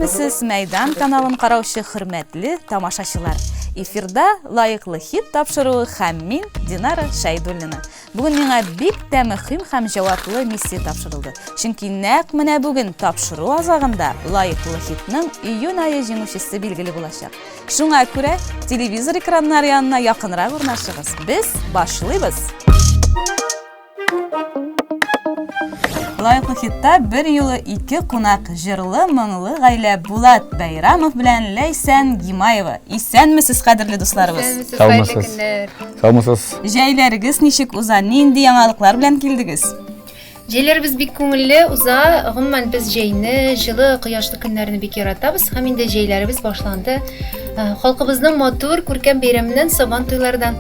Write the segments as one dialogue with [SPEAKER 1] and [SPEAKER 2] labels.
[SPEAKER 1] Исәнмесез, Мәйдан каналын караучы хөрмәтле тамашачылар. Эфирда лаеклы хит тапшыруы һәм мин Динара Шәйдуллина. Бүген миңа бик тә мөһим һәм җаваплы миссия тапшырылды. Чөнки нәкъ менә бүген тапшыру азагында лаеклы хитның июнь ае җиңүчесе билгеле булачак. Шуңа күрә телевизор экраннары янына якынрак урнашыгыз. Без башлыйбыз! Лаеклы хитта бер юлы ике кунак җырлы моңлы гаилә Булат Бәйрамов белән Ләйсән Гимаева. Исәнмесез, кадерле дусларыбыз.
[SPEAKER 2] Саумысыз. Саумысыз.
[SPEAKER 1] Җәйләрегез ничек уза? Нинди яңалыклар белән килдегез?
[SPEAKER 3] Җәйләребез бик күңелле уза. Гомумән, без җәйне, җылы, кояшлы көннәрне бик яратабыз һәм инде җәйләребез башланды. Э, халкыбызның матур, күркәм бәйрәменнән Сабан туйлардан.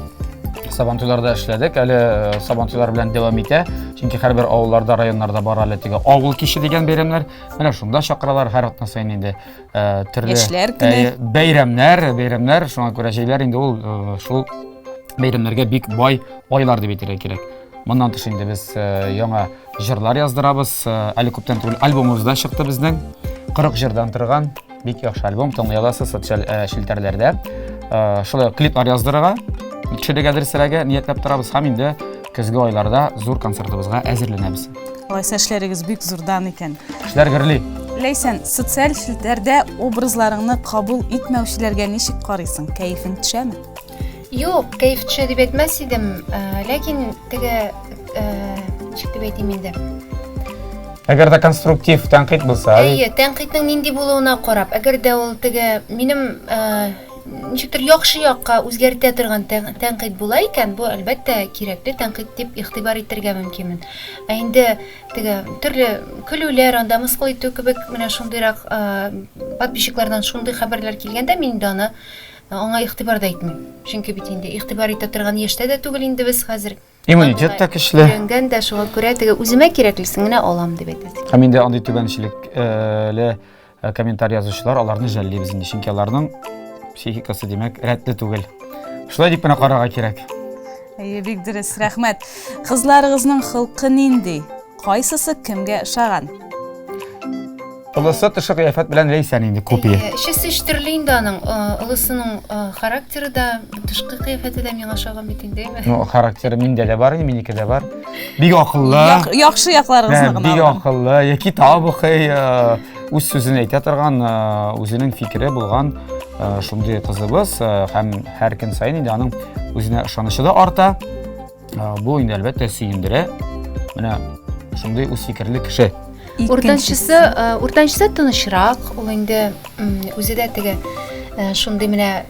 [SPEAKER 2] Сабан туйларда эшләдек. Әле э, Сабан туйлар белән дәвам итә. Чөнки һәрбер авылларда, районнарда бар әле теге авыл киче дигән бәйрәмнәр. Менә шунда чакыралар һәр атна саен инде э, төрле
[SPEAKER 1] Яшьләр көне.
[SPEAKER 2] бәйрәмнәр, бәйрәмнәр. Шуңа күрә җәйләр инде ул шул бәйрәмнәргә бик бай айлар дип әйтергә кирәк. Моннан тыш инде без э, яңа җырлар яздырабыз. Э, әле күптән түгел альбомыбыз да чыкты безнең. 40 җырдан торган бик яхшы альбом тыңлый аласыз социаль э, челтәрләрдә. Шулай ук клиплар яздырырга, төшерергә дөресрәге ниятләп торабыз һәм инде көзге айларда зур концертыбызга әзерләнәбез.
[SPEAKER 1] Алайса эшләрегез бик зурдан икән.
[SPEAKER 2] Эшләр гөрли.
[SPEAKER 1] Ләйсән, социаль челтәрдә образларыңны кабул итмәүчеләргә ничек карыйсың? Кәефең төшәме?
[SPEAKER 3] Юк, кәеф төшә дип әйтмәс идем, э, ләкин теге э, ничек дип әйтим инде.
[SPEAKER 2] Әгәр дә конструктив тәнкыйть булса,
[SPEAKER 3] Әйе, тәнкыйтьнең нинди булуына карап, әгәр дә ул теге минем э, ничектер яхшы якка үзгәртә торган тәнкыйть була икән, бу әлбәттә кирәкле тәнкыйть дип игътибар итәргә мөмкинмен. Ә инде теге төрле көлүләр, анда мыскыл итү кебек менә шундыйрак подписчиклардан шундый хәбәрләр килгәндә мин инде аны Аңа игътибар да итмим. Чөнки бит инде игътибар итә торган яшьтә дә түгел инде без хәзер.
[SPEAKER 2] Иммунитет та көчле.
[SPEAKER 3] Өйрәнгән дә, шуңа күрә теге үземә кирәклесен генә алам дип әйтәсе.
[SPEAKER 2] Һәм инде андый түбәнчелекле э, комментарий язучылар, аларны жәллибез инде, чөнки аларның психикасы, димәк, рәтле түгел. Шулай дип кенә карарга кирәк.
[SPEAKER 1] Әйе, бик дөрес, рәхмәт. Кызларыгызның холкы нинди? Кайсысы кемгә ошаган?
[SPEAKER 2] Олысы тышы кыяфәт белән Ләйсән инде копия.
[SPEAKER 3] Өчесе өч төрле инде аның. Э, олысының э, характеры да, тышкы кыяфәте дә миңа ошаган бит инде, әйме?
[SPEAKER 2] Ну, характеры миндә дә бар, минеке дә бар. Бик акыллы.
[SPEAKER 1] Яхшы якларыгызны гына.
[SPEAKER 2] Бик акыллы, я китап укый, э, үз сүзен әйтә торган, үзенең фикере булган шундый кызыбыз һәм һәр көн саен инде аның үзенә ышанычы да арта. Бу инде әлбәттә сөендерә. Менә шундый үз фикерле кеше.
[SPEAKER 3] Уртанчысы, уртанчысы тынычрак, ул инде үзе дә теге шундый менә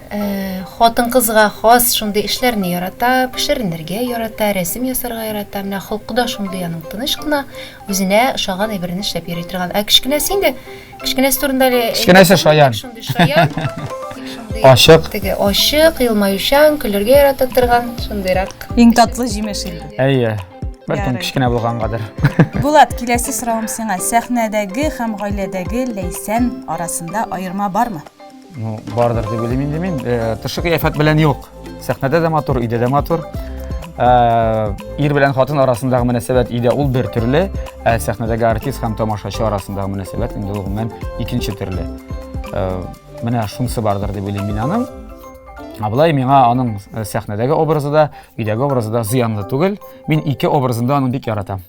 [SPEAKER 3] хатын-кызга хас шундый эшләрне ярата, пешеренергә ярата, рәсем ясарга ярата. Менә холкы да шундый аның тыныч кына, үзенә ошаган әйберне эшләп йөри торган. Ә кечкенәсе инде Кечкенәсе турында әле
[SPEAKER 2] Кечкенәсе шаян.
[SPEAKER 3] Шундый шаян.
[SPEAKER 2] Ачык.
[SPEAKER 3] Теге ачык, елмаючан, көлергә ярата торган шундыйрак.
[SPEAKER 1] Иң татлы җимеш инде.
[SPEAKER 2] Әйе. Бәлкем кечкенә булгангадыр.
[SPEAKER 1] Булат, киләсе соравым сиңа. Сәхнәдәге һәм гаиләдәге Ләйсән арасында аерма бармы?
[SPEAKER 2] Ну, бардыр дип уйлыйм инде мин. Э, тышкы кыяфәт белән юк. Сәхнәдә дә матур, өйдә дә матур. Э, ир белән хатын арасындагы мөнәсәбәт өйдә ул бер төрле, ә сәхнәдәге артист һәм тамашачы арасындагы мөнәсәбәт инде ул гомумән икенче төрле. Э, менә шунысы бардыр дип уйлыйм мин аның. Ә болай миңа аның сәхнәдәге образы да, өйдәге образы да зыянлы түгел. Мин ике образын да аның бик яратам.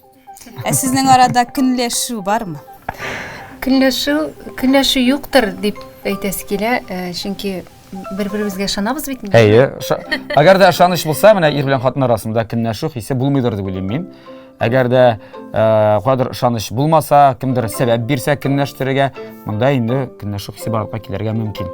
[SPEAKER 1] Ә сезнең арада көнләшү бармы?
[SPEAKER 3] Көнләшү, көнләшү юктыр дип әйтәсе килә, э, чөнки бер-беребезгә ышанабыз бит
[SPEAKER 2] инде. Әйе. Әгәр дә ышаныч булса, менә ир белән хатын арасында көнләшү хисе булмыйдыр дип уйлыйм мин. Әгәр дә э, кайдыр ышаныч булмаса, кемдер сәбәп бирсә көнләштерергә, монда инде көнләшү хисе барлыкка килергә мөмкин.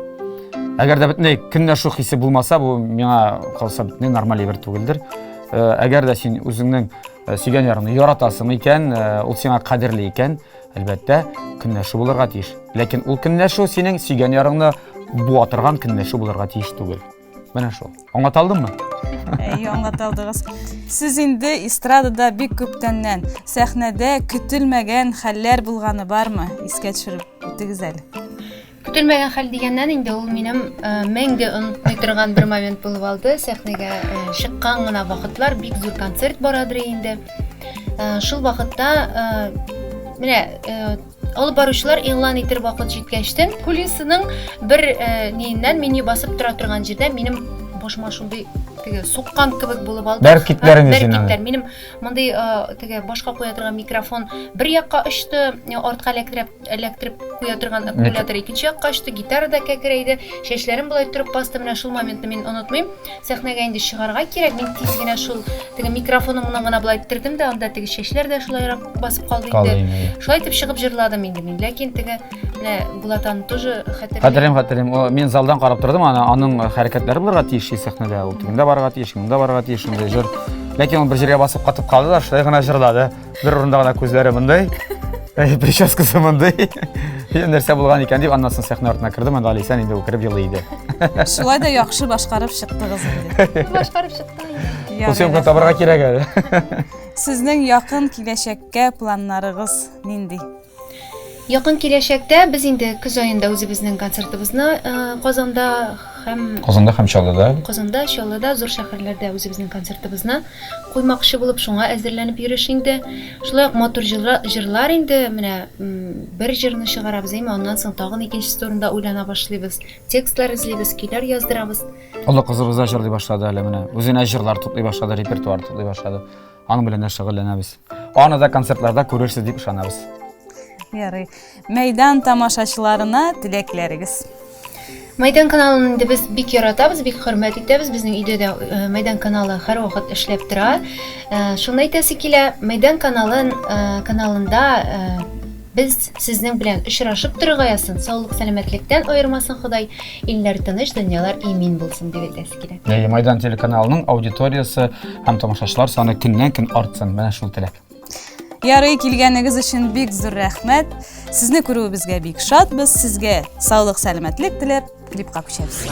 [SPEAKER 2] Әгәр дә бөтенләй көнләшү хисе булмаса, бу миңа калса бөтенләй нормаль әйбер түгелдер. Э, әгәр дә син үзеңнең Э, сөйгән ярыңны яратасың икән, э, ул сиңа кадерле икән, әлбәттә, көнләшү булырга тиеш. Ләкин ул көнләшү синең сөйгән ярыңны буа торган көнләшү булырга тиеш түгел. Менә шул. Аңлата алдыммы?
[SPEAKER 1] Әйе, аңлата алдыгыз. Сез инде эстрадада бик күптәннән сәхнәдә көтелмәгән хәлләр булганы бармы? Искә төшереп үтегез әле.
[SPEAKER 3] Көтелмәгән хәл дигәннән инде ул минем э, мәңге онытмый торган бер момент булып алды. Сәхнәгә э, чыккан гына вакытлар, бик зур концерт барадыр инде. Э, шул вакытта менә Алып баручылар игълан итер вакыт җиткәчтен, кулисының бер э, ниеннән мин басып тора торган җирдә минем башыма шундый теге суккан кебек булып алды.
[SPEAKER 2] Бәреп киттеләр инде
[SPEAKER 3] сине. Бәреп киттеләр. Минем мондый э, теге башка куя торган микрофон бер якка очты, артка эләктереп эләктереп куя торган аккумулятор икенче якка очты, гитара да кәкрәйде, чәчләрем болай торып басты. Менә шул моментны мин онытмыйм. Сәхнәгә инде чыгарга кирәк. Мин тиз генә шул теге микрофонымны гына болай иттердем дә, анда теге чәчләр дә шулайрак басып калды инде. Шулай итеп чыгып җырладым инде мин. Ләкин теге менә Булат аны тоже хәтерлим.
[SPEAKER 2] Хәтерлим, хәтерлим. Мин залдан карап тордым, аны аның хәрәкәтләре булырга тиеш сәхнәдә. Ул тегендә барырга тиеш, монда барырга тиеш, шундый җыр. Ләкин ул бер җиргә басып катып калды да, шулай гына җырлады. Бер урында гына күзләре мондый, прическасы мондый. Нәрсә булган икән дип, аннан соң сәхнә артына кердем, анда Алисән инде үкереп елый иде.
[SPEAKER 1] Шулай да яхшы башкарып чыктыгыз инде.
[SPEAKER 3] Башкарып чыктым
[SPEAKER 2] инде. Ул съемканы табарга кирәк әле.
[SPEAKER 1] Сезнең якын киләчәккә планнарыгыз нинди?
[SPEAKER 3] Якын киләчәктә без инде көз аенда үзебезнең концертыбызны э, Казанда һәм
[SPEAKER 2] Казанда һәм Чаллыда.
[SPEAKER 3] Казанда, Чаллыда, зур шәһәрләрдә үзебезнең концертыбызны куймакчы булып, шуңа әзерләнеп йөреш инде. Шулай ук матур җырлар инде, менә бер җырны чыгарабыз, әйме, аннан соң тагын икенчесе турында уйлана башлыйбыз. Текстлар эзлибез, көйләр яздырабыз.
[SPEAKER 2] Олы кызыбыз да җырлый башлады әле менә. Үзенә җырлар туплый башлады, репертуар туплый башлады. Аның белән дә шөгыльләнәбез. Аны да концертларда күрерсез дип ышанабыз.
[SPEAKER 1] Ярый. Мәйдан тамашачыларына теләкләрегез.
[SPEAKER 3] Мәйдан каналын инде без бик яратабыз, бик хөрмәт итәбез. Безнең өйдә дә э, Мәйдан каналы һәрвакыт эшләп тора. Э, шуны әйтәсе килә, Мәйдан каналын э, каналында без сезнең белән очрашып торырга язсын. Саулык, сәламәтлектән аермасын Ходай. Илләр тыныч, дөньялар имин булсын дип әйтәсе килә.
[SPEAKER 2] Әйе, Майдан телеканалының аудиториясе һәм тамашачылар саны көннән-көн артсын. Менә шул теләк.
[SPEAKER 1] Ярый, килгәнегез өчен бик зур рәхмәт. Сезне күрүебезгә бик шатбыз. Сезгә саулык, сәламәтлек теләп, клипка күчәбез.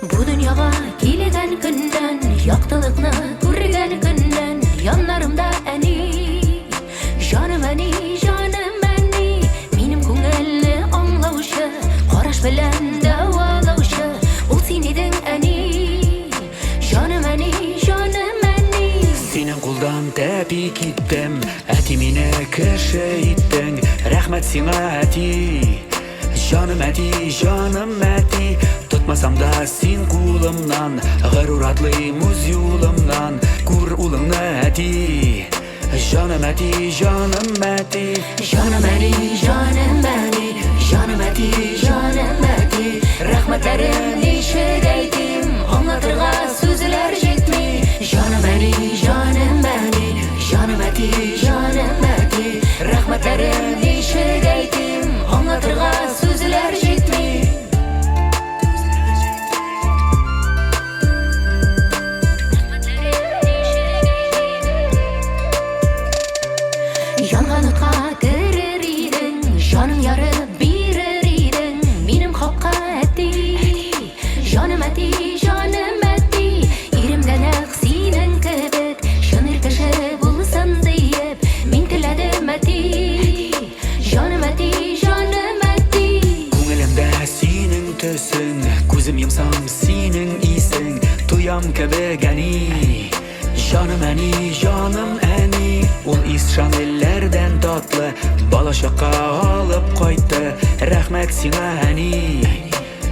[SPEAKER 4] Бу дөньяга килгән көннән, яктылыкны күргән көннән, яннарымда әни, җаным әни, җаным әни, минем күңелне аңлаучы, караш белән дәвалаучы, ул син идең әни, җаным әни, җаным әни.
[SPEAKER 5] Синең кулдан тәпи киттем, әти мине кеше иттең, рәхмәт сиңа, әти. Җаным әти, җаным әти, тотмасам да син кулымнан, горур атлыйм үз юлымнан, күр улыңны әти. Җаным әти, җаным әти.
[SPEAKER 4] Җаным әни, җаным әни, җаным әти, җаным әти, рәхмәтләрем ничек әйтим, аңлатырга сүзләр җитми. Җаным әни, җаным әни, җаным әти, җаным әти, рәхмәтләрем ничек әйтим, аңлатырга сүзләр җитми. Янган утка керер идең, җаның ярып бирер идең, минем хакка әти. Җаным әти, җаным әти, ирем дә нәкъ синең кебек, чын ир кеше булсын диеп, мин теләдем әти. Җаным әти, җаным әти.
[SPEAKER 5] Күңелемдә синең төсең, күзем йомсам синең исең, тоям кебек әни. Җаным әни, җаным әни, ул ис Шанельләрдән татлы, балачакка алып кайтты, рәхмәт сиңа әни.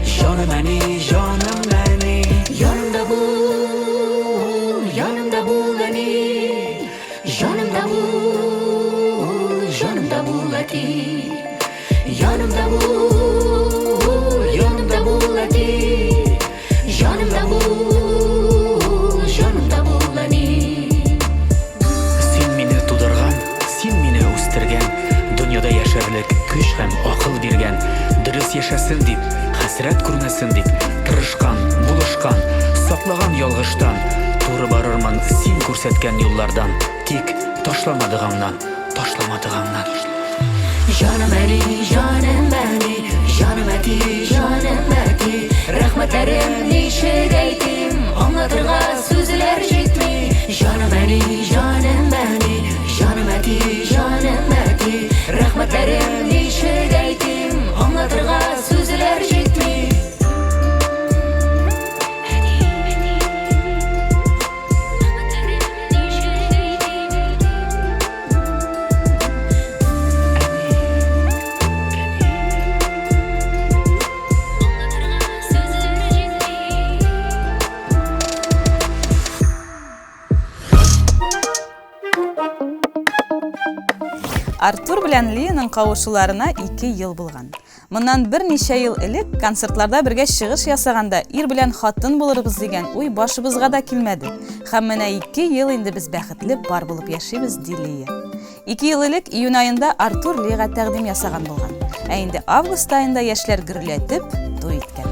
[SPEAKER 5] Җаным әни, җаным әни.
[SPEAKER 4] Янымда бул, янымда бул әни. Җанымда бул, җанымда бул әти. Янымда бул, янымда бул әти. Җанымда бул, җанымда бул әни.
[SPEAKER 5] Син мине тудырган, син мине үстергән, дөньяда яшәрлек көч һәм акыл биргән, дөрес яшәсен дип, хәсрәт күрмәсен дип, тырышкан, булышкан, саклаган ялгыштан, туры барырмын син күрсәткән юллардан, тик ташлама догаңнан, ташлама догаңнан.
[SPEAKER 4] Җаным әни, җаным әни, җаным әти, җаным әти, рәхмәтләрем ничек әйтим, аңлатырга сүзләр җитми. Җаным әни, җаным әни, җаным әти, җаным әти, рәхмәт.
[SPEAKER 1] Артур белән Лианың кавышуларына 2 ел булган. Моннан берничә ел элек концертларда бергә чыгыш ясаганда ир белән хатын булырбыз дигән уй башыбызга да килмәде. Һәм менә 2 ел инде без бәхетле пар булып яшибез, ди Лия. 2 ел элек июнь аенда Артур Лига тәкъдим ясаган булган. Ә инде август аенда яшьләр гөрләтеп туй иткән.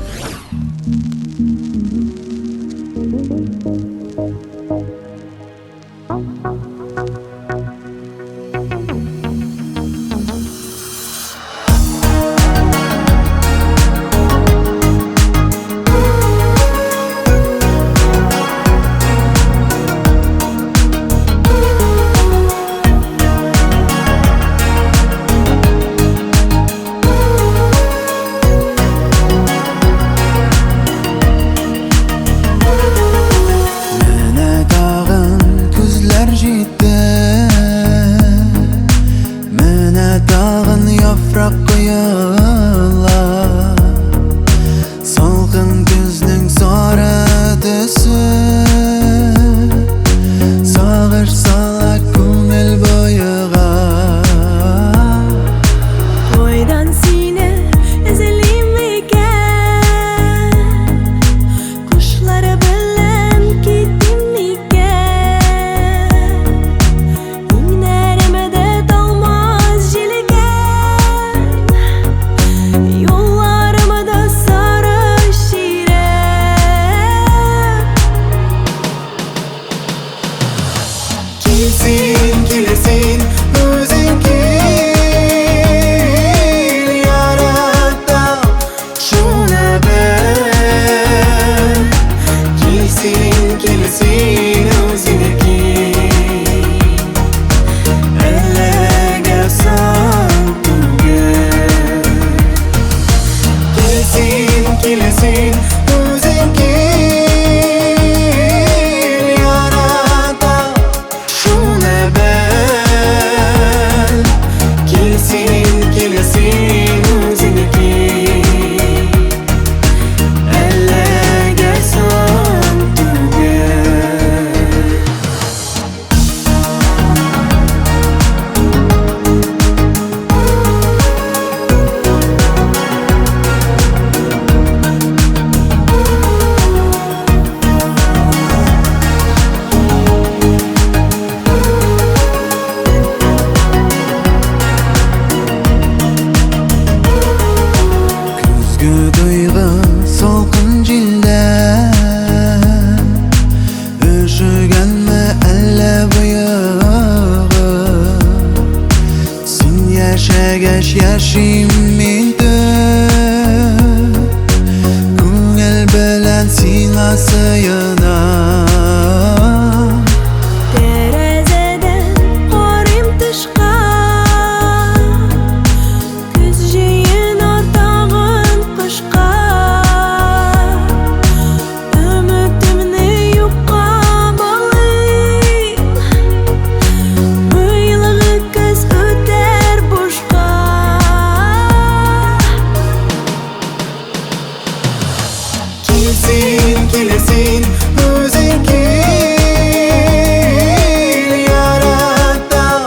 [SPEAKER 6] Менә тагын күзләр җитте Менә тагын яфрак коела Салкын көзнең сары төсе Сагыш сала күңел боега
[SPEAKER 4] Кайдан сине эзлим икән? Кошлар белән китим микән? Иңнәремдә талмас җилкән, Юлларымда сары чирәм.
[SPEAKER 6] Кил син, кил син, үзең кил, Яратам, шуны бел. Кил син, кил син, үзең кил, Әлегә соң түгел. Кил син, кил син, үзең кил, Яратам, шуны бел. Кил син, кил син, үзең кил, Әлегә соң түгел. Көзге тойгы салкын җилдә Өшегәнме әллә боегы Син яшәгәч яшим мин төп Күңел белән сиңа сыенам
[SPEAKER 4] Тәрәзәдән карыйм тышка, Көз җыена тагын кышка. Өметемне юкка балыйм, Быелгы көз үтәр бушка.
[SPEAKER 6] Кил син, кил син, үзең кил, Яратам,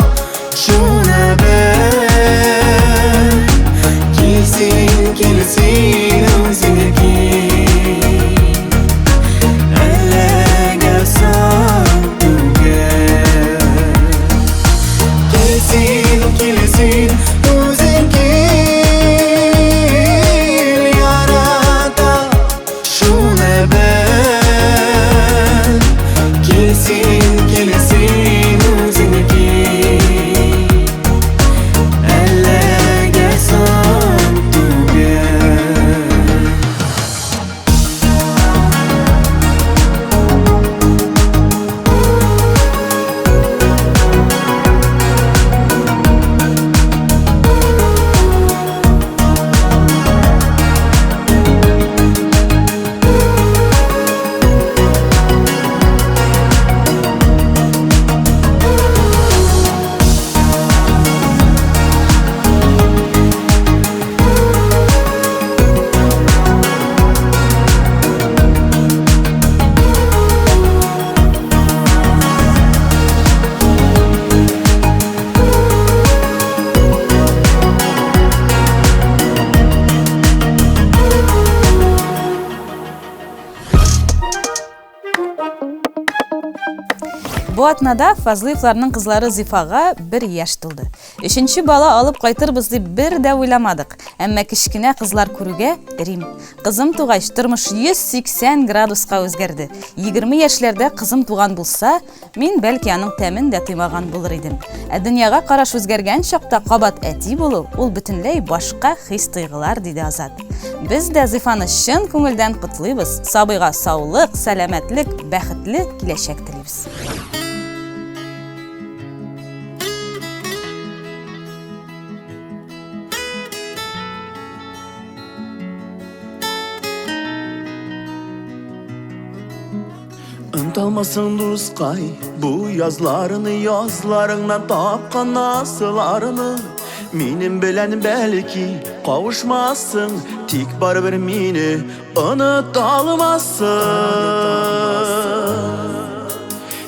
[SPEAKER 6] шуны бел. Кил син, кил син, үзең кил, Әлегә соң түгел. Кил син, кил син, үзең кил, Яратам, шуны бел. Кил син, кил син, үзең кил, Әлегә соң түгел.
[SPEAKER 1] Бу атнада Фазлыевларның кызлары Зифага бер яшь тулды. Өченче бала алып кайтырбыз дип бер дә уйламадык. Әмма кечкенә кызлар күрүгә, Рим, кызым тугач, тормыш 180 градуска үзгәрде. 20 яшьләрдә кызым туган булса, Мин, бәлки, аның тәмен дә тоймаган булыр идем. Ә дөньяга караш үзгәргән чакта кабат әти булу, ул бөтенләй башка хис-тойгылар, диде Азат. Без дә Зифаны чын күңелдән котлыйбыз, сабыйга саулык, сәламәтлек, бәхетле киләчәк телибез.
[SPEAKER 6] Онталмасың дускай, бу язларны язларыңнан тапкан асыларны. Минем белән бәлки кавышмассың, тик барыбер мине оныта алмассың.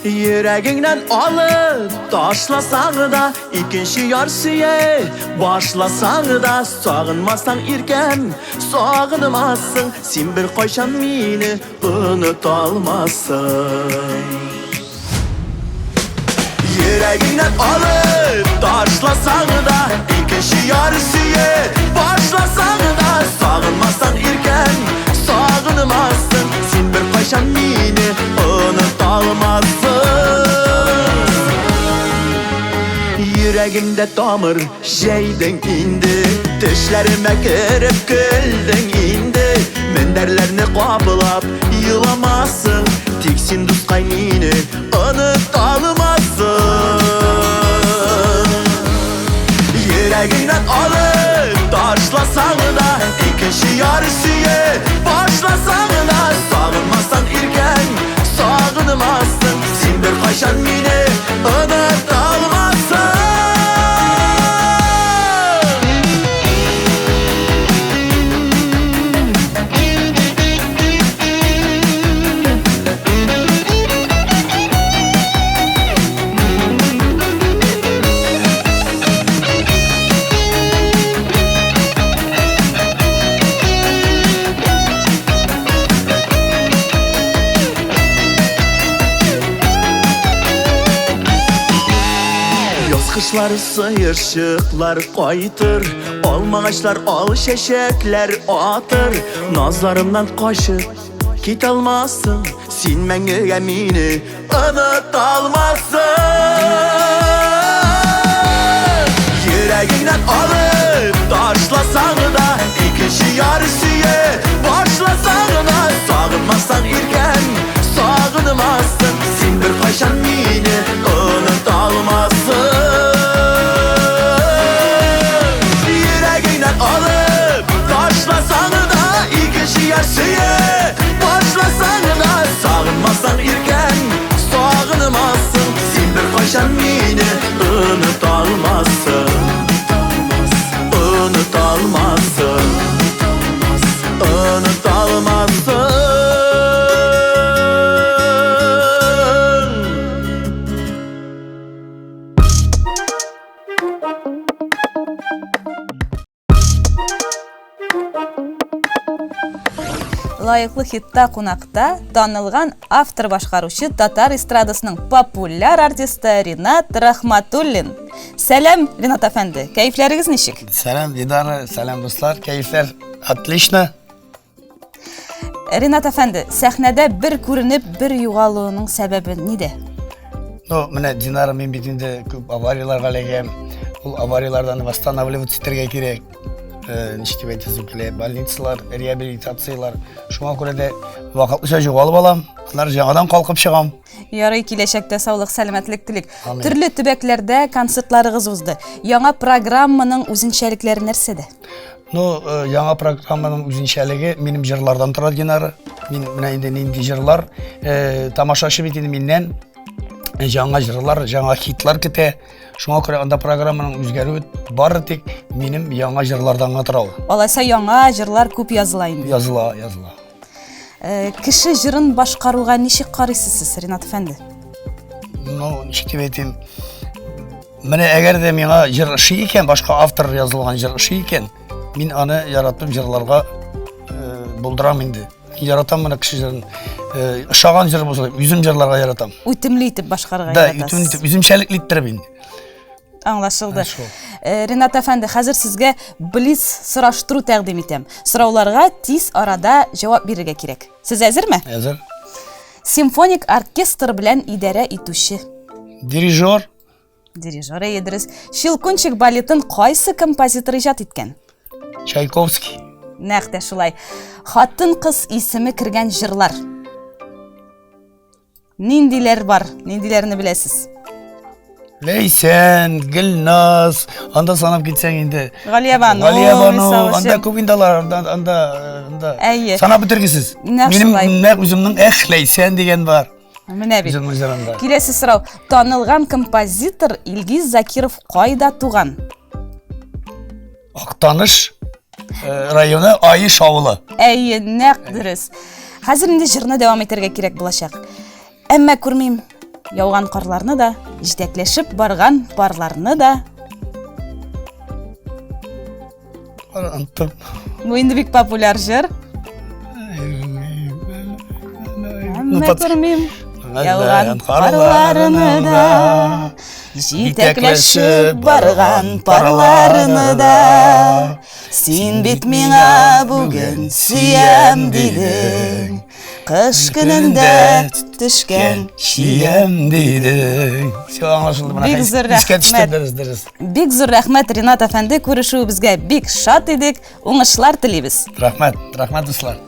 [SPEAKER 6] Йөрәгеңнән алып ташласаң да, икенче яр сөя башласаң да, сагынмасаң иркәм, сагынмассың, син беркайчан мине Оныталмассың. Йөрәгеңнән алып ташласаң да, икенче яр сөя башласаң да, сагынмасаң иркәм, сагынмассың, син беркайчан мине оныталмассың. Йөрәгемдә тамыр Җәйдең инде, тешләремә кереп көлдең инде. Мендәрләрне каплап еламассың, тик син, дускай, мине оныта алмассың. Йөрәгеңнән алып ташласаң да, икенче яр сөя башласаң да, сагынмасаң иркәң, сагынмассың, син беркайчан мине оныта алмассың. Язкышлар сыерчыклар кайтыр, Алмагачлар ал чәчәкләр атыр. Назларымнан качып китә алмассың, Син мәңгегә мине оныта алмассың. Йөрәгеңнән алып ташласаң да, икенче яр сөя башласаң да, сагынмасаң иркәм, сагынмассың, син беркайчан мине оныта алмассың. Йөрәгеңнән алып ташласаң да, икенче яр сөя башласаң да, сагынмасаң иркәм, сагынмассың, син беркайчан мине оныта алмассың. Оныта алмассың. Оныта алмассың.
[SPEAKER 1] Лаеклы хитта кунакта танылган автор-башкаручы татар эстрадасының популяр артисты Ринат Рахматуллин. Сәлам, Ринат әфәнде. Кәефләрегез ничек?
[SPEAKER 7] Сәлам, Динара, сәлам, дуслар. Кәефләр отлично.
[SPEAKER 1] Ринат әфәнде, сәхнәдә бер күренеп, бер югалуының сәбәбе нидә?
[SPEAKER 7] Ну, менә Динара, мин бит инде күп аварияләргә эләгәм. Ул аварияләрдән восстанавливаться итәргә кирәк. Э, ничек дип әйтәсем килә, больницалар, реабилитацияләр. Шуңа күрә дә вакытлыча югалып алам, аннары яңадан калкып чыгам.
[SPEAKER 1] Ярый, киләчәктә саулык, сәламәтлек телик. Төрле төбәкләрдә концертларыгыз узды. Яңа программаның үзенчәлекләре нәрсәдә?
[SPEAKER 7] Ну, э, яңа программаның үзенчәлеге минем җырлардан тора, Динара. Мин менә инде нинди җырлар, э, тамашачы бит инде миннән яңа җырлар, яңа хитлар көтә. Шуңа күрә анда программаның үзгәрүе бары тик минем яңа җырлардан гына тора ул.
[SPEAKER 1] Алайса яңа җырлар күп языла инде.
[SPEAKER 7] Языла, языла.
[SPEAKER 1] Э, кеше җырын башкаруга ничек карыйсыз сез, Ринат әфәнде?
[SPEAKER 7] Ну, ничек дип әйтим? Менә әгәр дә миңа җыр ошый икән, башка автор язылган җыр ошый икән, мин аны яратып җырларга э, булдырам инде. Яратам моны кеше җырын. Ошаган җыр булса, үзем җырларга яратам.
[SPEAKER 1] Үтемле итеп башкарырга
[SPEAKER 7] яратасыз. Да, үтемле итеп, үзенчәлекле иттереп инде.
[SPEAKER 1] Аңлашылды. Ренат әфәнде, хәзер сезгә блиц сораштыру тәкъдим итәм. Сорауларга тиз арада җавап бирергә кирәк. Сез әзерме?
[SPEAKER 7] Әзер.
[SPEAKER 1] Симфоник оркестр белән идарә итүче.
[SPEAKER 7] Дирижер.
[SPEAKER 1] Дирижер, әйе, дөрес. Щелкунчик балетын кайсы композитор иҗат иткән?
[SPEAKER 7] Чайковский.
[SPEAKER 1] Нәкъ тә шулай. Хатын-кыз исеме кергән җырлар. Ниндиләр бар? Ниндиләрне беләсез?
[SPEAKER 7] Ләйсән, Гөлназ, анда санап китсәң инде.
[SPEAKER 1] Галиябану,
[SPEAKER 7] Галиябану, анда күп инде алар, анда, анда, анда.
[SPEAKER 1] Әйе.
[SPEAKER 7] Санап бетергесез.
[SPEAKER 1] Минем
[SPEAKER 7] нәкъ үземнең Эх, Ләйсән дигән бар.
[SPEAKER 1] Менә бит. Киләсе сорау. Танылган композитор Илгиз Закиров кайда туган?
[SPEAKER 7] Актаныш э, районы Аиш авылы.
[SPEAKER 1] Әйе, нәкъ дөрес. Хәзер инде җырны дәвам итәргә кирәк булачак. Әмма күрмим яуган карларны да, җитәкләшеп барган парларны да.
[SPEAKER 7] Оныттым.
[SPEAKER 1] Бу инде бик популяр җыр. Әмма күрмим яуган карларны да, җитәкләшеп барган парларны да. Син бит миңа бүген сөям дидең, кыш көнендә төшкән
[SPEAKER 7] чиям дидең. Все аңлашылды менә.
[SPEAKER 1] Бик зур рәхмәт.
[SPEAKER 7] Дөрес, дөрес.
[SPEAKER 1] Бик зур рәхмәт, Ринат әфәнде, күрешүебезгә бик шат идек. Уңышлар телибез.
[SPEAKER 7] Рәхмәт, рәхмәт, дуслар.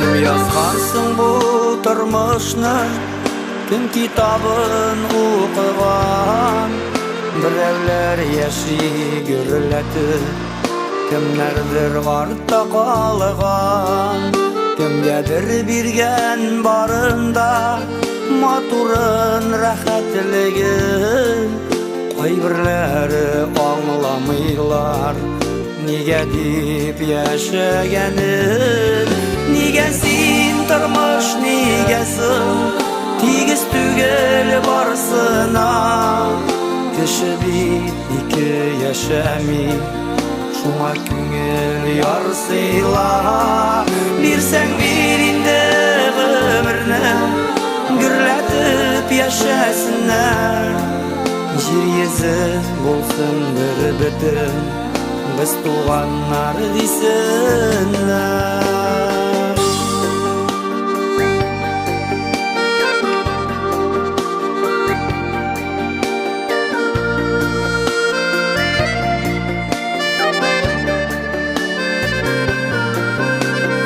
[SPEAKER 7] Кем язган соң бу тормышны? Кем китабын укыган? Берәүләр яши гөрләтеп, Кемнәрдер артта калган, Кемгәдер биргән барында Матурын, рәхәтлеген. Кайберләре аңламыйлар, Нигә дип яшәгәнен. Нигә син, тормыш, нигә соң Тигез түгел барысына? Кеше бит ике яшәми, шуңа күңел ярсыйла. Бирсәң бир инде гомерне, гөрләтеп яшәсеннәр. Җир йөзе булсын бер бөтен, без туганнар дисеннәр.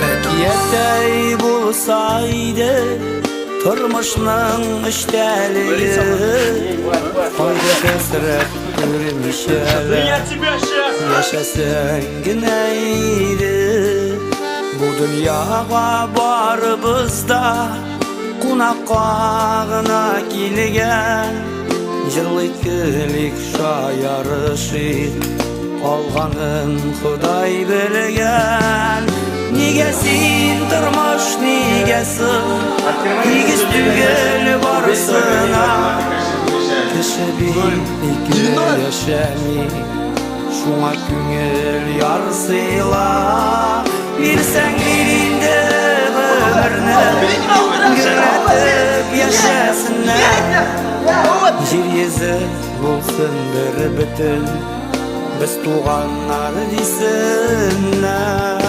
[SPEAKER 7] Әкияттәй булса иде тормышның эчтәлеге. Кайгы хәсрәт күрмичә яшәсәң генә иде. Бу дөньяга барыбыз да Кунакка гына килгән. Җырлыйк, көлик, шаярышыйк, калганын Ходай белгән. Нигә син, тормыш, нигә соң тигез түгел барысына? Кеше бит ике яшәми, Шуңа күңел ярсыйла. Бирсәң бир инде гомерне, гөрләтеп яшәсеннәр. Җир йөзе булсын бер бөтен, без туганнар дисеннәр.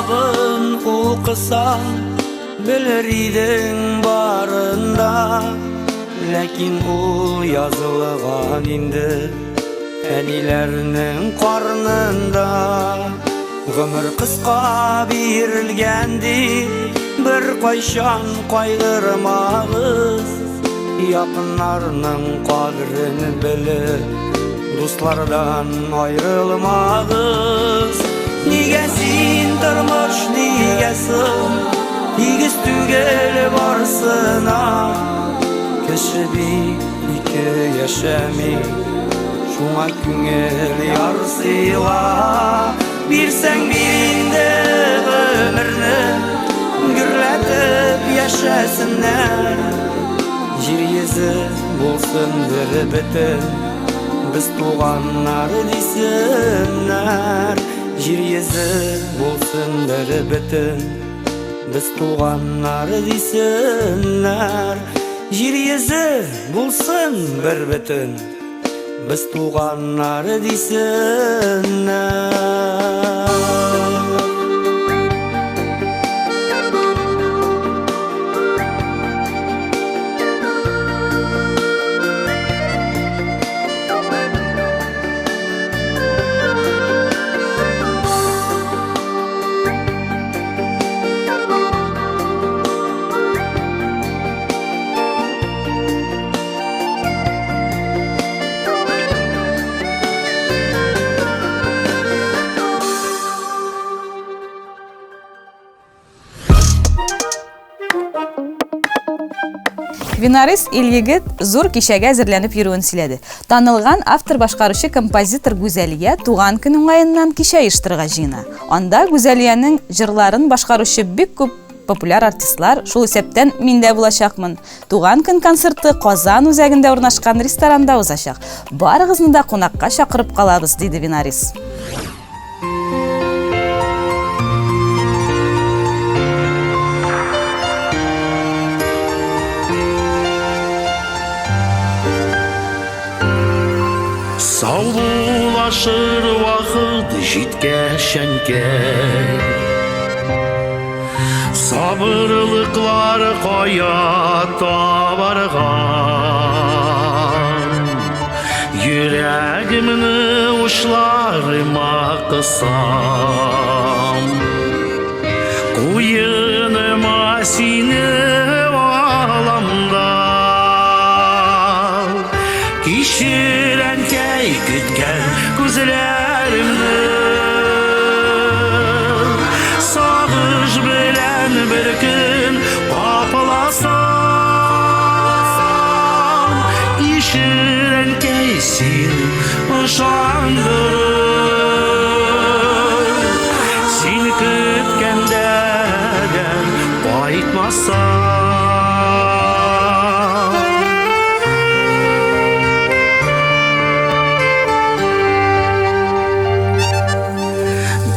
[SPEAKER 6] Китабын укысаң, белер идең барында. Ләкин ул язылган инде әниләрнең карнында. Гомер кыска бирелгән дип, бер кайчан кайгырмагыз. Якыннарның кадерен белеп, дуслардан аерылмагыз. Нигә син тормыш, нигә соң тигез түгел барсына? Кеше бит ике яшәми, шуңа күңел ярсыйла. Бирсәң бир инде гомерне, гөрләтеп яшәсеннәр. Җир йөзе булсын бер бөтен, без туганнар дисеннәр. Җир йөзе булсын бер бөтен, без туганнар дисеннәр. Җир йөзе булсын бер бөтен, без туганнар дисеннәр.
[SPEAKER 1] Винарис Ильегет зур кичәгә әзерләнеп йөрүен сөйләде. Танылган автор-башкаручы композитор Гүзәлия туган көн уңаеннан кичә оештырырга җыена. Анда Гүзәлиянең җырларын башкаручы бик күп популяр артистлар, шул исәптән мин дә булачакмын. Туган көн концерты Казан үзәгендә урнашкан ресторанда узачак. Барыгызны да кунакка чакырып калабыз, диде Винарис.
[SPEAKER 6] Саубулашыр вакыт җиткәч, әнкәй, Сабырлыклар кая табарга? Йөрәгемне учларыма кысам, Куеныма сине алам да. Кичер, әнкәй, көткән күзләремне, Сагыш белән бер көн капласам. Кичер, әнкәй, син ышандырып, Син көткәндә дә кайтмасам.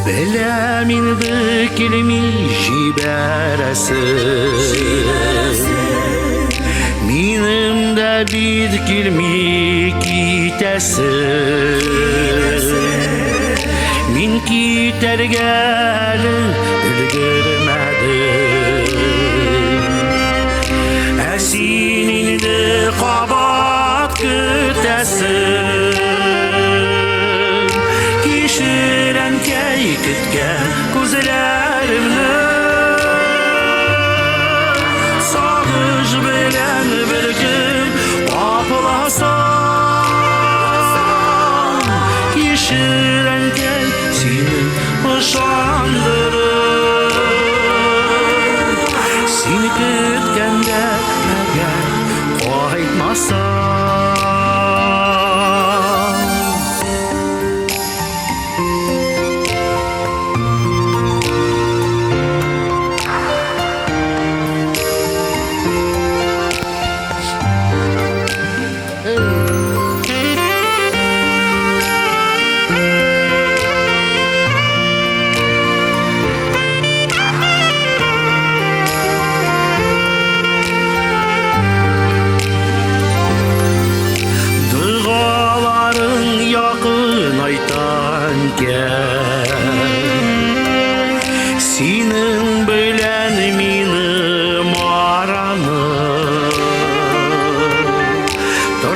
[SPEAKER 6] Беләм инде килми җибәрәсе. Минем дә бит килми китәсе. Мин китәргә әле өлгермәдем. Ә син инде кабат көтәсең. Кичер, әнкәй, көткән күзләремне. Сагыш белән бер көн капласам. Кичер, әнкәй, сине ышандырып. Син көткәндә әгәр кайтмасам.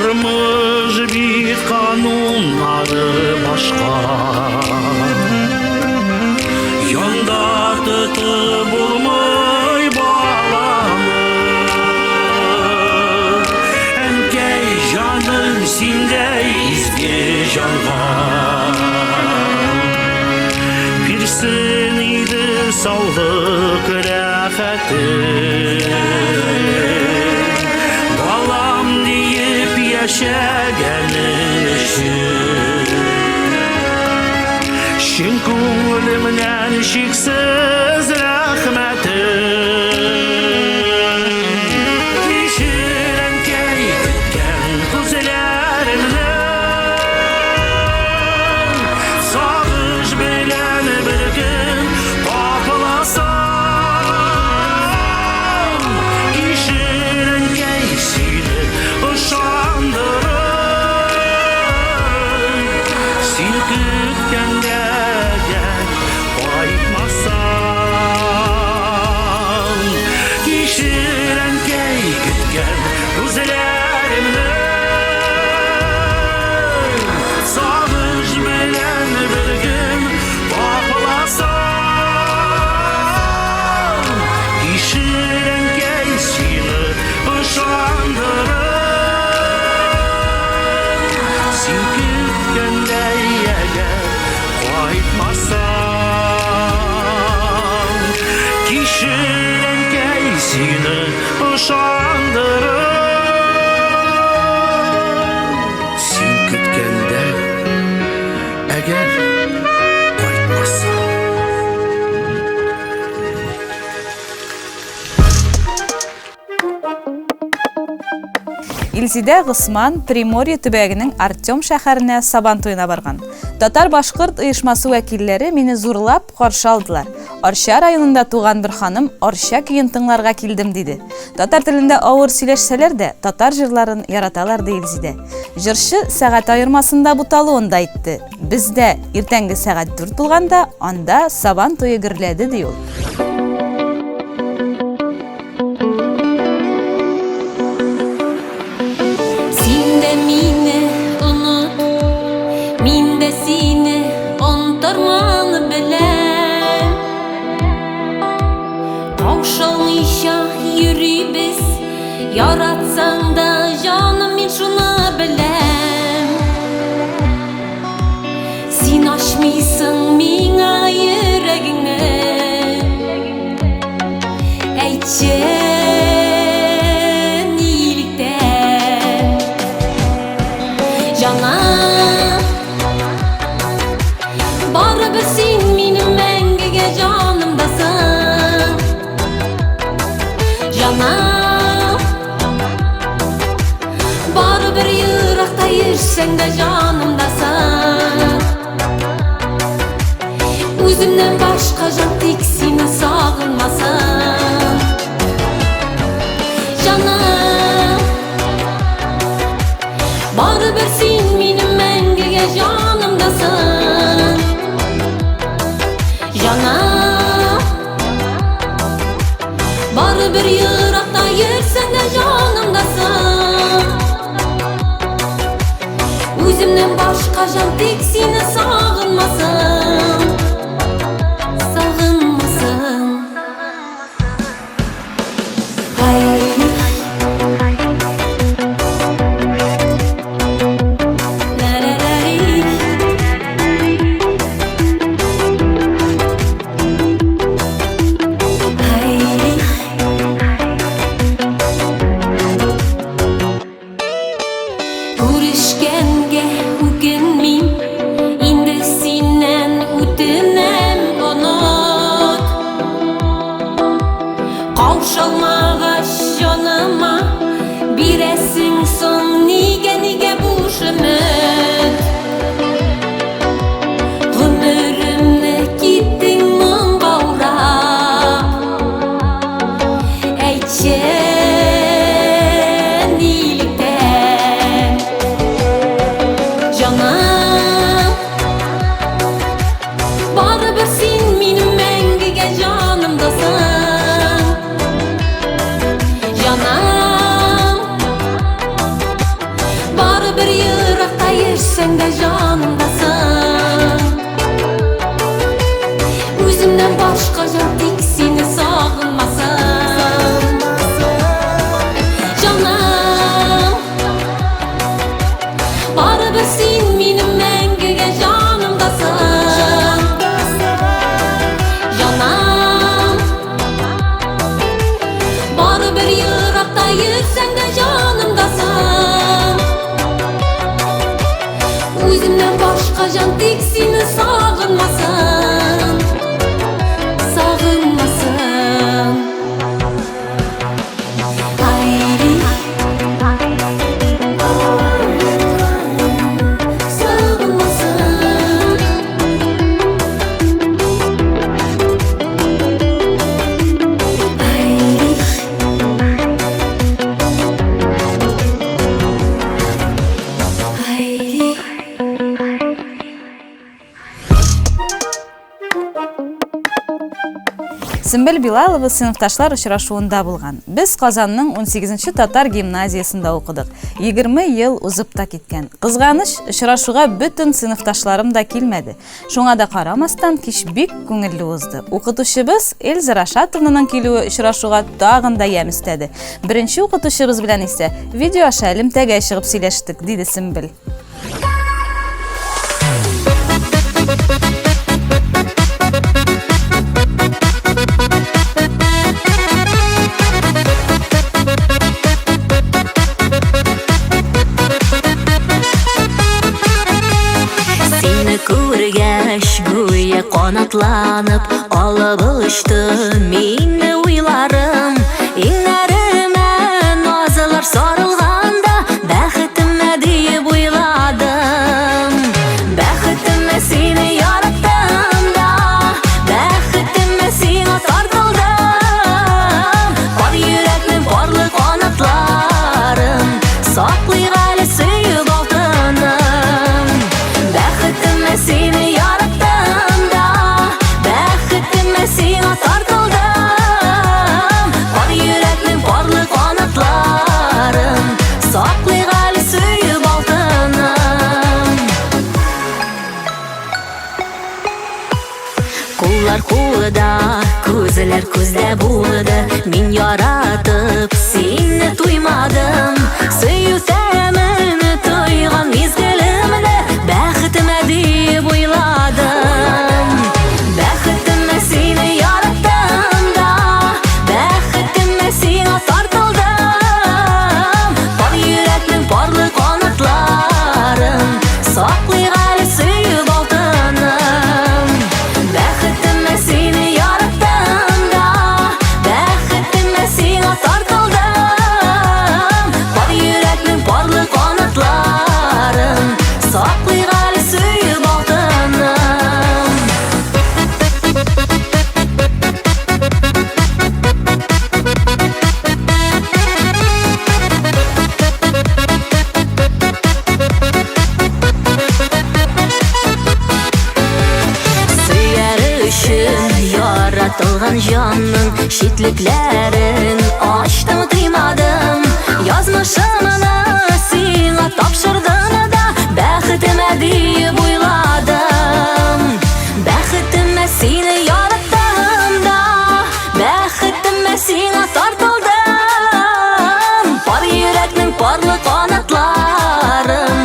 [SPEAKER 6] Тормыш бит кануннары башка. Янда тотып булмый баланы. Әнкәй җаным синдәй изге җанга. Бирсен иде саулык рәхәтен. Балам диеп яшәгән өчен. Чын күңелемнән чиксез рәхмәтем. Кичер, әнкәй, көткән күзләремне. Сагыш белән бер көн капласам. Кичер, әнкәй, сине ышандырып. Син көткәндә кайтмасам. Кичер, әнкәй, көткән күзләремне. Сагыш белән бер көн капласам. Кичер, әнкәй, сине ышандырып. Син көткәндә әгәр кайтмасам. Кичер, әнкәй, сине ышандырып. Син көткәндә әгәр кайтмасам.
[SPEAKER 1] Илзидә Госман Приморье төбәгенең Артем шәһәренә Сабан туена барган. Татар-башкорт оешмасы вәкилләре мине зурлап каршы алдылар. Арча районында туган бер ханым Арча көен тыңларга килдем диде. Татар телендә авыр сөйләшсәләр дә, татар җырларын яраталар ди Илзидә. Җырчы сәгать аермасында буталуын да әйтте. Бездә иртәнге сәгать 4 булганда, анда Сабан туе гөрләде ди ул.
[SPEAKER 4] Син дә мине оныт, мин дә сине онтырман беләм. Каушалмыйча йөрибез, яратсаң да, җаным, мин шуны беләм. Син ачмыйсың миңа йөрәгеңне. Әйтче, нилектән? Җаным, барыбер син минем мәңгегә җанымдасың. Җаным, барыбер еракта йөрсәң дә җанымдасың. Үземнән башка җан тик сине сагынмасын. Җаным, барыбер син минем мәңгегә җанымдасың. Җаным, барыбер еракта йөрсәң дә җанымдасың. Үземнән башка җан тик сине сагынмасын. Сагынмасын. Ай. Ла-ла-ла-ли. Ай. Күрешкәнгә үкенмим, инде синнән үтенәм, оныт. Каушалмагач җаныма, бирәсең соң нигә, нигә буш өмет? Гомеремне киттең моңга урап. Әйтче, нилектән? Җаным, барыбер син минем мәңгегә җанымдасың. йөрсәң дә җанымдасың. Үземнән башка җан тик сине сагынмасын. Җаным, барыбер син минем мәңгегә җанымдасың. Җаным, барыбер еракта йөрсәң дә җанымдасың. Үземнән башка җан тик сине сагынмасын. Сагынмасын. Айри. Сагынмасын. Айри. Айри.
[SPEAKER 1] Сөмбел Билалова сыйныфташлар очрашуында булган. Без Казанның 18 татар гимназиясендә укыдык. 20 ел узып та киткән. Кызганыч, очрашуга бөтен сыйныфташларым да килмәде. Шуңа да карамастан, кич бик күңелле узды. Укытучыбыз Эльза Рашатовнаның килүе очрашуга тагын да ямь өстәде. Беренче укытучыбыз белән исә видео аша элемтәгә чыгып сөйләштек, диде Сөмбел.
[SPEAKER 4] Сине күргәч, гүя канатланып алып очты мине уйларым. Иңнәремә назлар сарылганда, бәхетемә диеп уйладым. Бәхетемә сине яраттым да, бәхетемә сиңа тартылдым. Пар йөрәкнең парлы канатларын саклыйк әле сөеп алтыным. Бәхетемә сине яраттым да, бәхетемә сиңа тартылдым. Пар йөрәкнең парлы канатларын саклыйк әле сөеп алтыным. Куллар кулда, күзләр күздә булды. Мин яратып сине туймадым. Сөю тәмен тойган мизгелемдә бәхетемә диеп уйладым. Бәхетемә сине яраттым да, бәхетемә сиңа тартылдым. Пар йөрәкнең парлы канатларын саклыйк әле сөеп алтыным. Бәхетемә сине яраттым да, бәхетемә сиңа тартылдым. Пар йөрәкнең парлы канатларын саклыйк әле сөеп алтыным. Сөяр өчен яратылган җанның читлекләрен ачтым, тыймадым. Язмышымны сиңа тапшырдым да, бәхетемә диеп уйладым. Бәхетемә сине яраттым да, бәхетемә сиңа тартылдым. Пар йөрәкнең парлы канатларын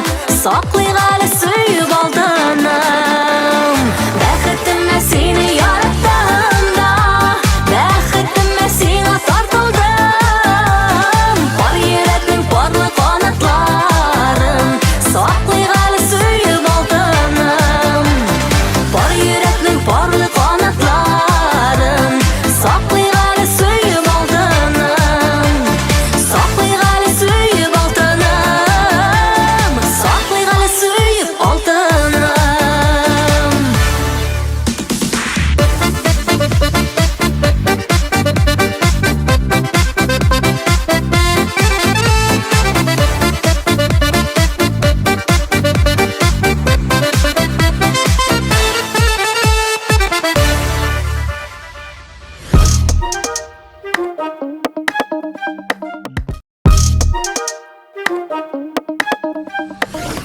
[SPEAKER 4] саклыйк әле сөеп алтыным. Бәхетемә сине яраттым да, бәхетемә сиңа тартылдым.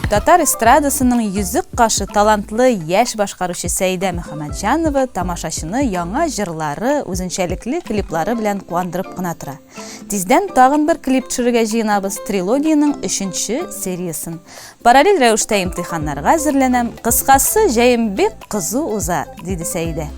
[SPEAKER 1] Татар эстрадасының йөзек кашы талантлы яшь башкаручы Сәйдә Мөхәммәтҗанова тамашачыны яңа җырлары, үзенчәлекле клиплары белән куандырып кына тора. Тиздән тагын бер клип төшерергә җыенабыз, трилогиянең өченче сериясен. Параллель рәвештә имтиханнарга әзерләнәм. Кыскасы, җәем бик кызу уза, диде Сәйдә.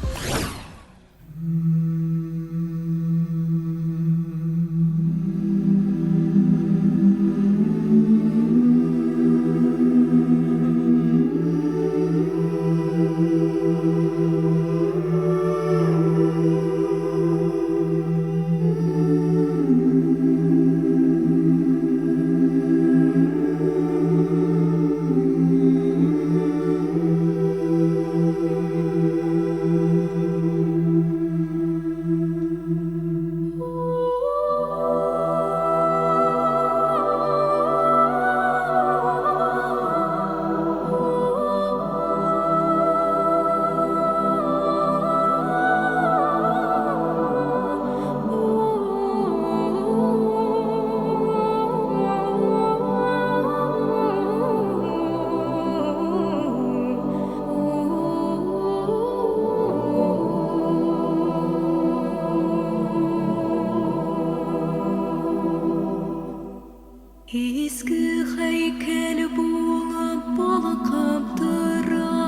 [SPEAKER 4] Изге һәйкәл булып балкып тора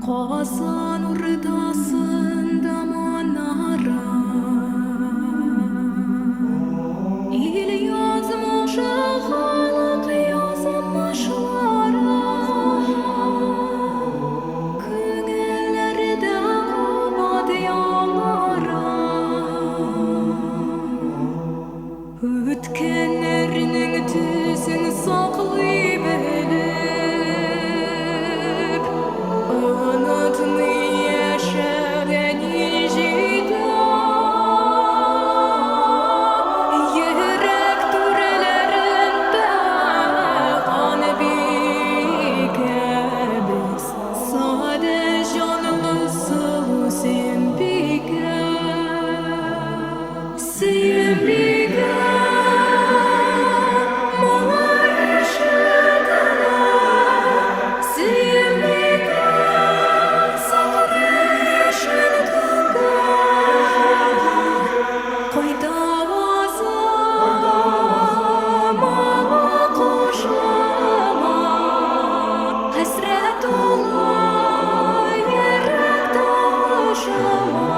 [SPEAKER 4] Казан урдасында манара. Ил язмышы, халык язмышлары Күңелләрдә кабат яңара. Үткәннәрнең төсен саклый белеп, Онытмый яшәүгә ни җитә. Йөрәк түрләрендә ханбикәбез, Садә җанлы сылу Сөембикә. Сөембикә, моңы ишетелә, Сөембикә, сагыш түгә. Кайда авазы, моңы кушыла, Хәсрәт тулы йөрәк тавышыма.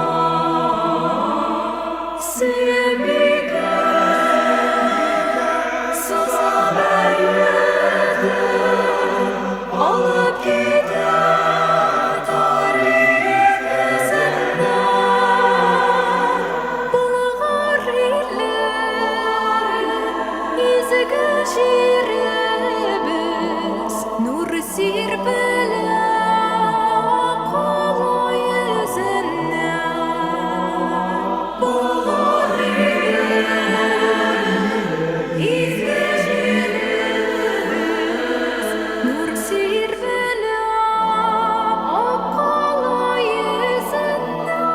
[SPEAKER 4] Сөембикә, сызлап әйләде, Алып китә тарих эзеннән. Болгар иле, изге җиребез, Нур сирпелә кала йөзеннән. Болгар иле, изге җиребез, Нур сирпелә ак кала йөзеннән.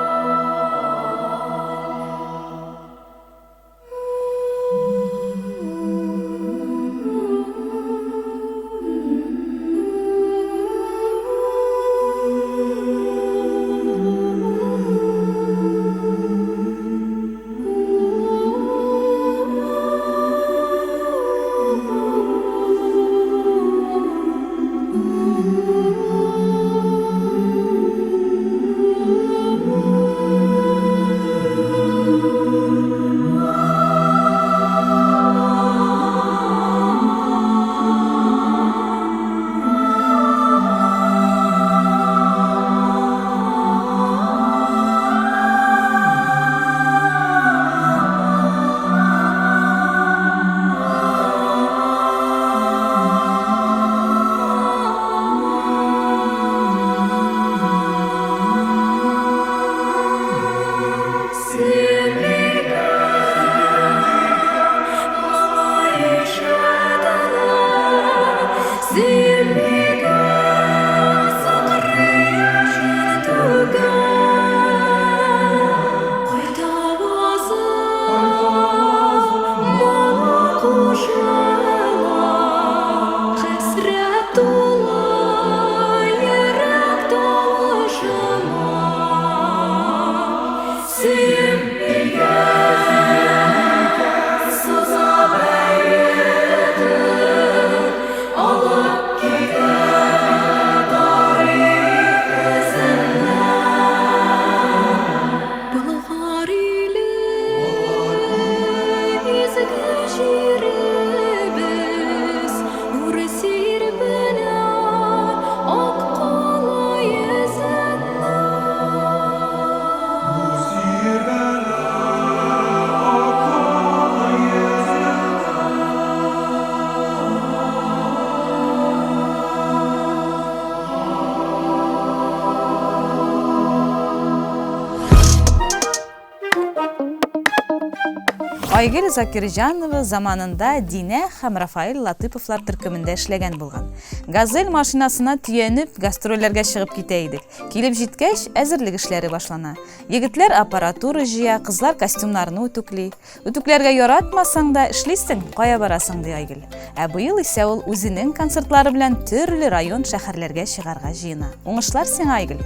[SPEAKER 1] Айгөл Закирҗанова заманында Динә һәм Рафаэль Латыповлар төркемендә эшләгән булган. Газель машинасына төянеп, гастрольләргә чыгып китә идек. Килеп җиткәч, әзерлек эшләре башлана. Егетләр аппаратура җыя, кызлар костюмнарны үтүкли. Үтүкләргә яратмасаң да, эшлисең, кая барасың, ди Айгөл. Ә быел исә ул үзенең концертлары белән төрле район, шәһәрләргә чыгарга җыена. Уңышлар сиңа, Айгөл!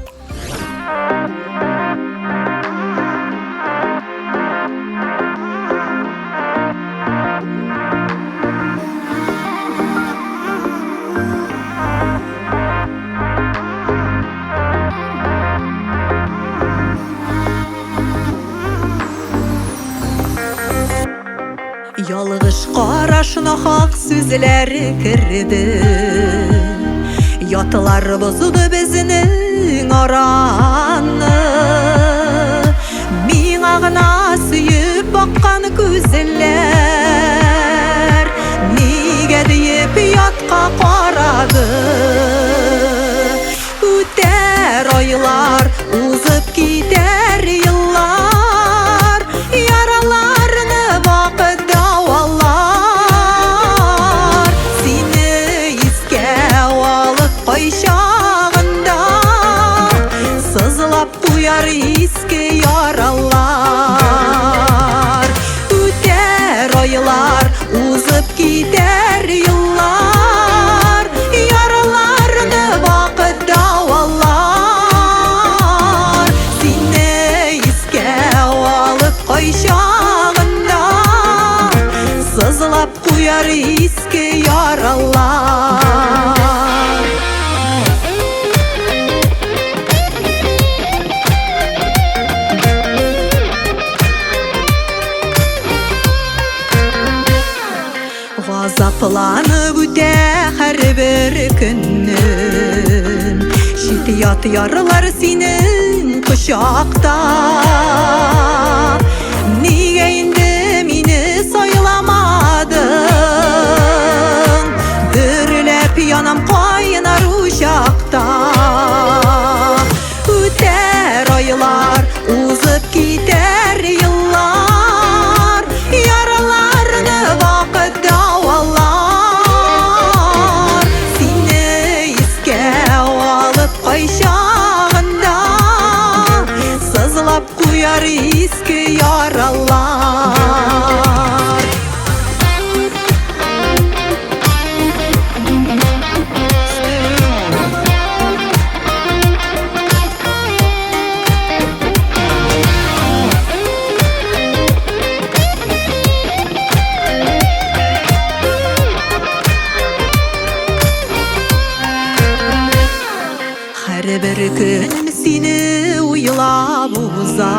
[SPEAKER 8] Ялгыш карашына хак сүзләре керде. Ятлар бозды безнең араны. Миңа гына сөеп баккан күзләр Нигә диеп ятка карады. Үтәр айлар, узып китәр еллар, Яраларны вакыт дәвалар. Сине искә алып кайчагында, Сызлап куяр иске яралар. Үтәр айлар, узып китәр еллар, Яраларны вакыт дәвалар. Сине искә алып кайчагында, Сызлап куяр иске яралар. Газапланып үтә һәрбер көнем, Чит ят ярлар синең кочакта. Нигә инде мине сайламадың? Дөрләп янам кайнар учакта. Үтәр айлар, узып китәр еллар, Яраларны вакыт дәвалар. Сине искә алып кайчагында, Сызлап куяр иске яралар. Һәрбер көнем сине уйлап уза.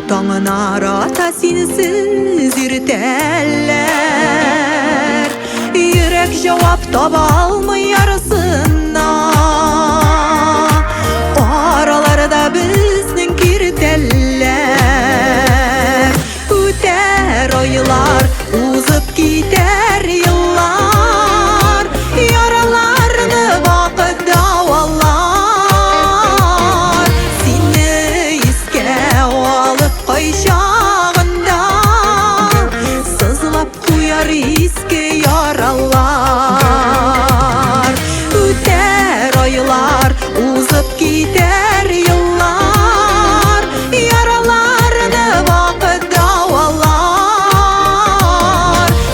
[SPEAKER 8] Таңнар ата синсез иртәләр. Йөрәк җавап таба алмый ярасына. Араларда безнең киртәләр. Үтәр айлар, узып китәр еллар. Яраларны вакыт дәвалар. Сине искә алып кайчагында, Сызлап куяр иске яралар. Үтәр айлар, узып китәр еллар, Яраларны вакыт дәвалар.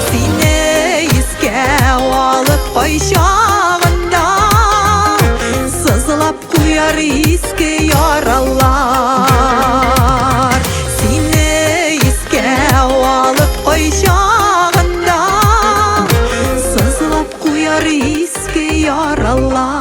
[SPEAKER 8] Сине искә алып кайчагында, Сызлап куяр иске яралар. Сине искә алып кайчагында, Сызлап куяр иске яралар.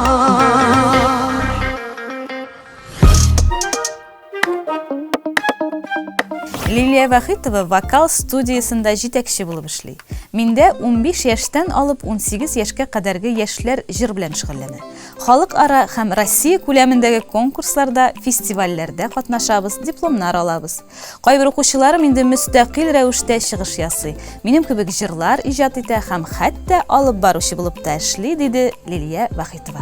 [SPEAKER 1] Лилия Вахитова вокал студиясендә җитәкче булып эшли. Миндә 15 яшьтән алып 18 яшькә кадәрге яшьләр җыр белән шөгыльләнә. Халыкара һәм Россия күләмендәге конкурсларда, фестивальләрдә катнашабыз, дипломнар алабыз. Кайбер укучыларым инде мөстәкыйль рәвештә чыгыш ясый, минем кебек җырлар иҗат итә һәм хәтта алып баручы булып та эшли, диде Лилия Вахитова.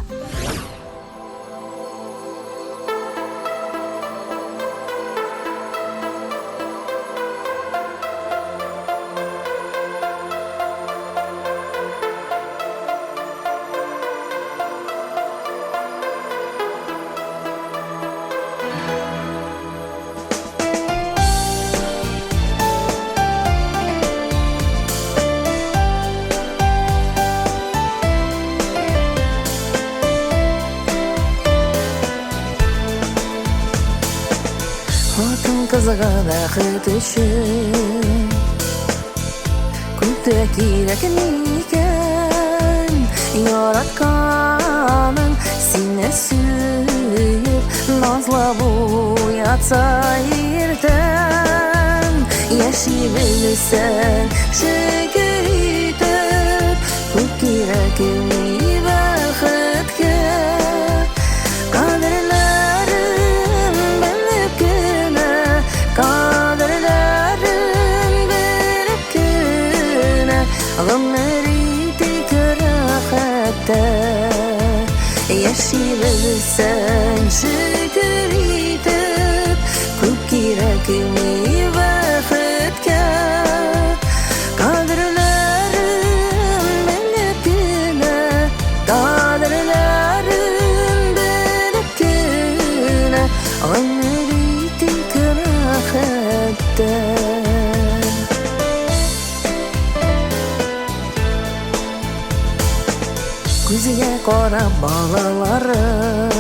[SPEAKER 4] Балаларга бәхет өчен Күп тә кирәкми икән Яратканың сине сөеп Назлап уятса иртән Яши белсәң, шөкер итеп Күп кирәкми бәхеткә Кадерләрен белеп кенә Кадерләрен белеп кенә Гомер итик рәхәттә Яши белсәң, шөкер итеп Күп кирәкми бәхеткә Кадерләрен белеп кенә Кадерләрен белеп кенә Гомер итик рәхәттә. Күзгә карап балаларым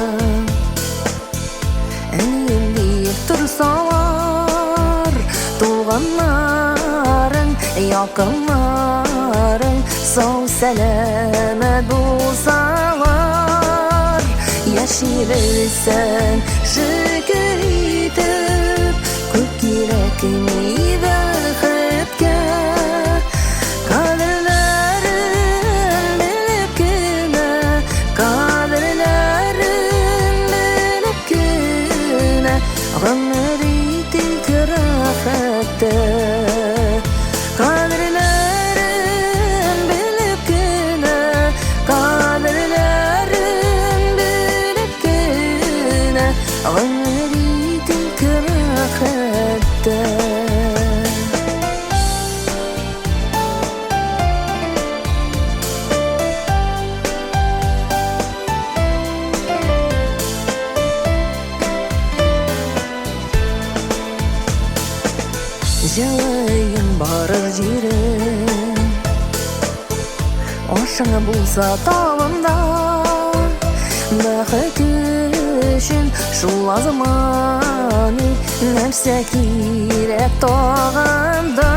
[SPEAKER 4] Әнием диеп торсалар, Туганнарың, якыннарың Сау-сәламәт булсалар, Яши белсәң, шөкер итеп, Күп кирәкми бәхеткә. Кадерләрен белеп кенә, Кадерләрен белеп кенә, Гомер итик рәхәттә. Кадерләрен белеп кенә, Кадерләрен белеп кенә, Гомер итик рәхәттә. Җылыйм барыр җирем Ашың булса табында Бәхет өчен шул азмыни Нәрсә кирәк тагын да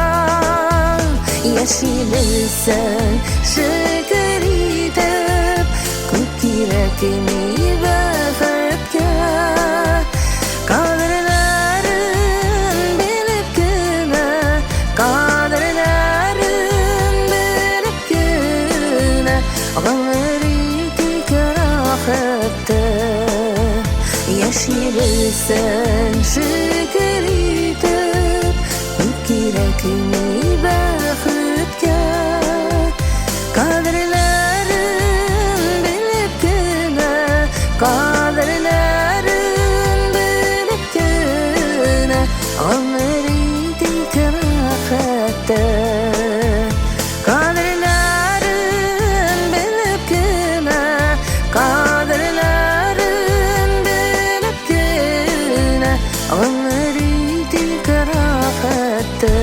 [SPEAKER 4] Яши белсәң, шөкер итеп Күп кирәкми бәхеткә Кадерләрен белеп кенә Кадерләрен белеп кенә Гомер итик рәхәттә Яши белсәң, шөкер итеп Күп кирәкми бәхеткә Кадерләрен белеп кенә Кадерләрен белеп кенә Гомер итик рәхәттә Кадерләрен белеп кенә Кадерләрен белеп кенә Гомер итик рәхәттә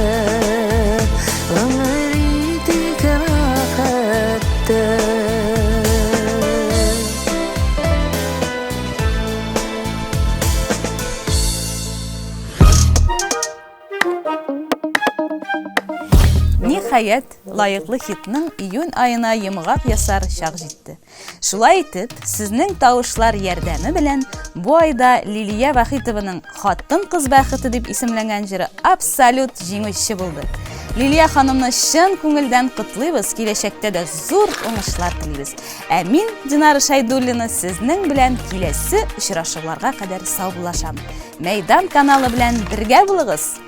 [SPEAKER 4] Гомер итик рәхәттә.
[SPEAKER 1] Ниһаять, лаеклы хитның июнь аена йомгак ясар чак җитте. Шулай итеп, сезнең тавышлар ярдәме белән бу айда Лилия Вахитованың Хатын-кыз бәхете дип исемләнгән җыры абсолют җиңүче булды. Лилия ханымны чын күңелдән котлыйбыз, киләчәктә дә зур уңышлар телибез. Ә мин, Динара Шайдуллина, сезнең белән киләсе очрашуларга кадәр саубуллашам. Мәйдан каналы белән бергә булыгыз!